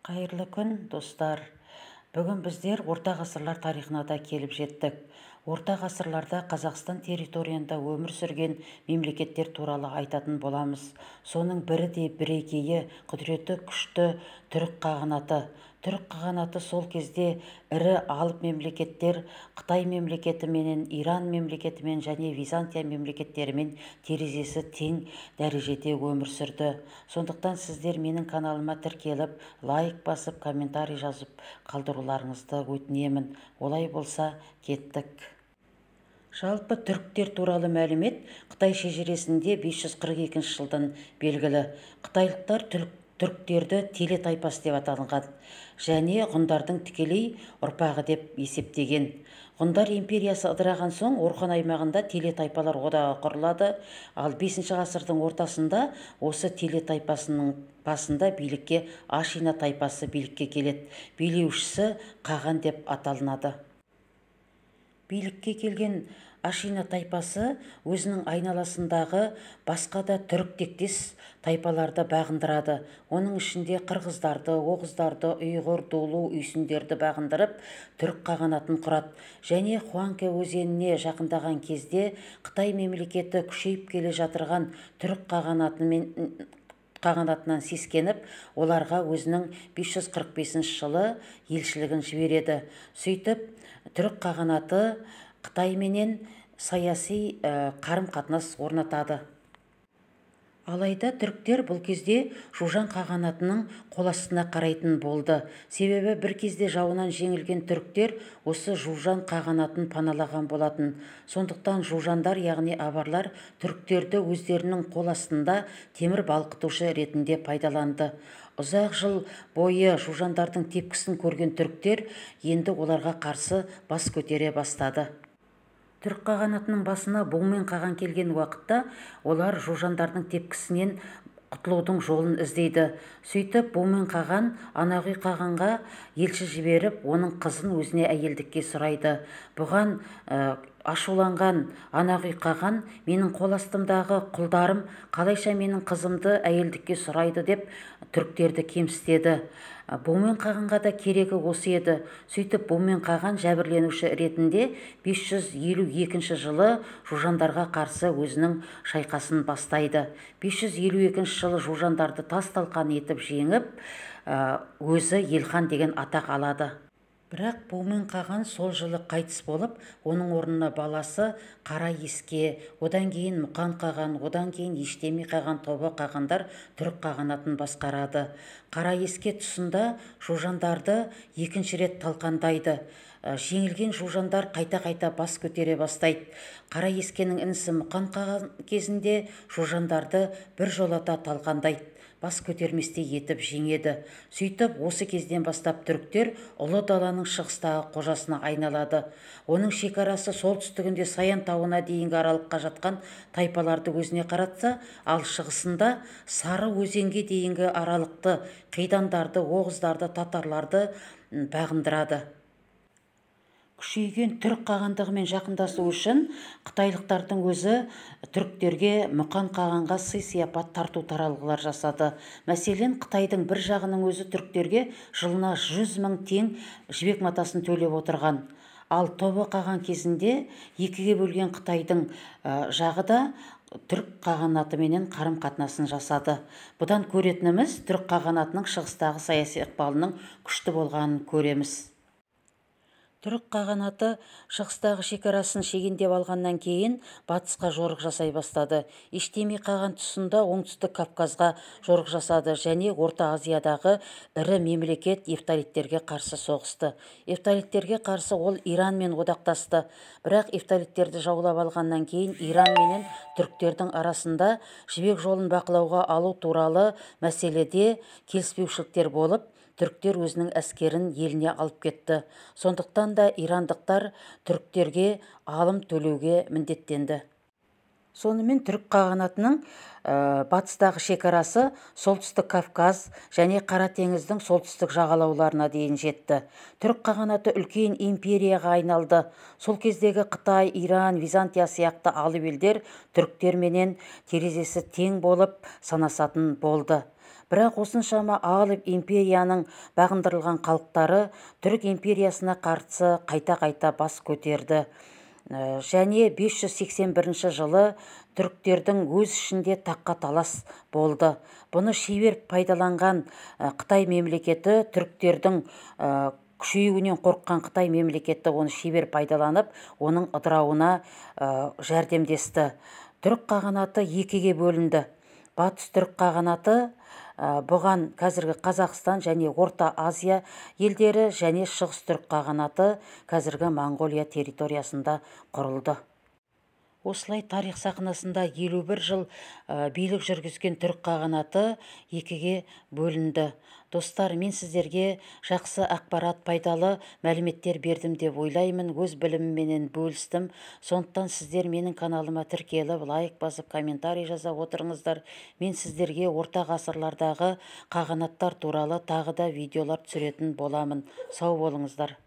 Қайырлы күн, достар! Бүгін біздер орта ғасырлар тарихына да келіп жеттік. Орта ғасырларда Қазақстан территориясында өмір сүрген мемлекеттер туралы айтатын боламыз. Соның бірі де бірегейі, құдіреті күшті Түрік қағанаты. Түрік қағанаты сол кезде ірі алып мемлекеттер Қытай мемлекетіменен, Иран мемлекетімен және Византия мемлекеттерімен терезесі тең дәрежеде өмір сүрді. Сондықтан сіздер менің каналыма тіркеліп, лайк басып, комментарий жазып қалдыруларыңызды өтінемін. Олай болса, кеттік. Жалпы түріктер туралы мәлімет Қытай шежіресінде 542 жылдан белгілі. Қытайлықтар түріктерді теле тайпасы деп аталған және ғұндардың тікелей ұрпағы деп есептеген. Ғұндар империясы ыдыраған соң Орхон аймағында теле тайпалар одағы құрылады, ал 5 ғасырдың ортасында осы теле тайпасының басында билікке Ашина тайпасы билікке келеді. Билеушісі қаған деп аталынады. Билікке келген Ашина тайпасы өзінің айналасындағы басқа да түрік тектес тайпаларды бағындырады. Оның ішінде қырғыздарды, оғыздарды, ұйғыр, дулу, үйсіндерді бағындырып, түрік қағанатын құрады. Және Хуанке өзеніне жақындаған кезде Қытай мемлекеті күшейіп келе жатырған түрік қағанатынан сескеніп, оларға өзінің 545 жылы елшілігін жібереді. Сөйтіп, түрік қағанаты Қытайменен саяси қарым-қатынас орнатады. Алайда түріктер бұл кезде Жужан қағанатының қол астына қарайтын болды. Себебі бір кезде жауынан жеңілген түріктер осы Жужан қағанатын паналаған болатын. Сондықтан жужандар, яғни аварлар, түріктерді өздерінің қол астында темір балқытушы ретінде пайдаланды. Ұзақ жыл бойы жужандардың тепкісін көрген түріктер енді оларға қарсы бас көтере бастады. Түрік қағанатының басына Бумен қаған келген уақытта олар жужандардың тепкісінен құтылудың жолын іздейді. Сөйтіп, Бумен қаған Анағүй қағанға елші жіберіп, оның қызын өзіне әйелдікке сұрайды. Бұған ашуланған Анағүй қаған, менің қол астымдағы құлдарым қалайша менің қызымды әйелдікке сұрайды деп түріктерді кемсітеді. Бумен қағанға да керегі осы еді. Сөйтіп, Бумен қаған жәбірленуші ретінде 552 жылы жужандарға қарсы өзінің шайқасын бастайды. 552 жылы жужандарды тас-талқан етіп жеңіп, өзі Елхан деген атақ алады. Бірақ Бумен қаған сол жылы қайтыс болып, оның орнына баласы Қара Еске, одан кейін Мұқан қаған, одан кейін Ештеми қаған, Тобы қағандар түрік қағанатын басқарады. Қара Еске тұсында жужандарды екінші рет талқандайды. Жеңілген жужандар қайта-қайта бас көтере бастайды. Қара Ескенің інісі Мұқан қаған кезінде жужандарды бір жолата талқандайды, бас көтерместей етіп жеңеді. Сөйтіп, осы кезден бастап түріктер Ұлы даланың шығыстағы қожасына айналады. Оның шекарасы солтүстігінде Саян тауына дейінгі аралыққа жатқан тайпаларды өзіне қаратса, ал шығысында Сары өзенге дейінгі аралықты, қидандарды, оғыздарды, татарларды бағындырады. Күшейген түрік қағандығымен жақындасу үшін қытайлықтардың өзі түріктерге Мұқан қағанға сый-сияпат тарту таралғылар жасады. Мәселен, Қытайдың бір жағының өзі түріктерге жылына 100 мың тең жібек матасын төлеп отырған. Ал Тобы қаған кезінде екіге бөлген Қытайдың жағы да түрік қағанатыменен қарым-қатынасын жасады. Бұдан көретініміз, түрік қағанатының шығыстағы саяси ықпалының күшті болғанын көреміз. Түрік қағанаты шығыстағы шекарасын шегендеп алғаннан кейін батысқа жорық жасай бастады. Ештеми қаған тұсында оңтүстік Кавказға жорық жасады және Орта Азиядағы ірі мемлекет эфталиттерге қарсы соғысты. Эфталиттерге қарсы ол Иранмен одақтасты. Бірақ эфталиттерді жаулап алғаннан кейін Иран менен түріктердің арасында жібек жолын бақылауға алу туралы мәселеде келіспеушіліктер болып, түріктер өзінің әскерін еліне алып кетті. Сондықтан да ирандықтар түріктерге алым төлеуге міндеттенді. Сонымен түрік қағанатының батыстағы шекарасы солтүстік Кавказ және Қара теңіздің солтүстік жағалауларына дейін жетті. Түрік қағанаты үлкен империяға айналды. Сол кездегі Қытай, Иран, Византия сияқты алып елдер түріктерменен терезесі тең болып санасатын болды. Бірақ осыншама алып империяның бағындырылған халықтары Түрік империясына қарсы қайта-қайта бас көтерді. Және 581 жылы түріктердің өз ішінде таққа талас болды. Бұны шебер пайдаланған Қытай мемлекеті, түріктердің күшеюінен қорыққан Қытай мемлекеті оны шебер пайдаланып, оның ыдырауына жәрдемдесті. Түрік қағанаты екіге бөлінді. Батыс Түрік қағанаты, бұған қазіргі Қазақстан және Орта Азия елдері, және Шығыс Түрік қағанаты қазіргі Моңғолия территориясында құрылды. Осылай тарих сахнасында 51 жыл билік жүргізген Түрік қағанаты екіге бөлінді. Достар, мен сіздерге жақсы ақпарат, пайдалы мәліметтер бердім деп ойлаймын, өз білімімменен бөлістім. Сондықтан сіздер менің каналыма тіркеліп, лайк басып, комментарий жаза отырыңыздар. Мен сіздерге орта ғасырлардағы қағанаттар туралы тағы да видеолар түсіретін боламын. Сау болыңыздар.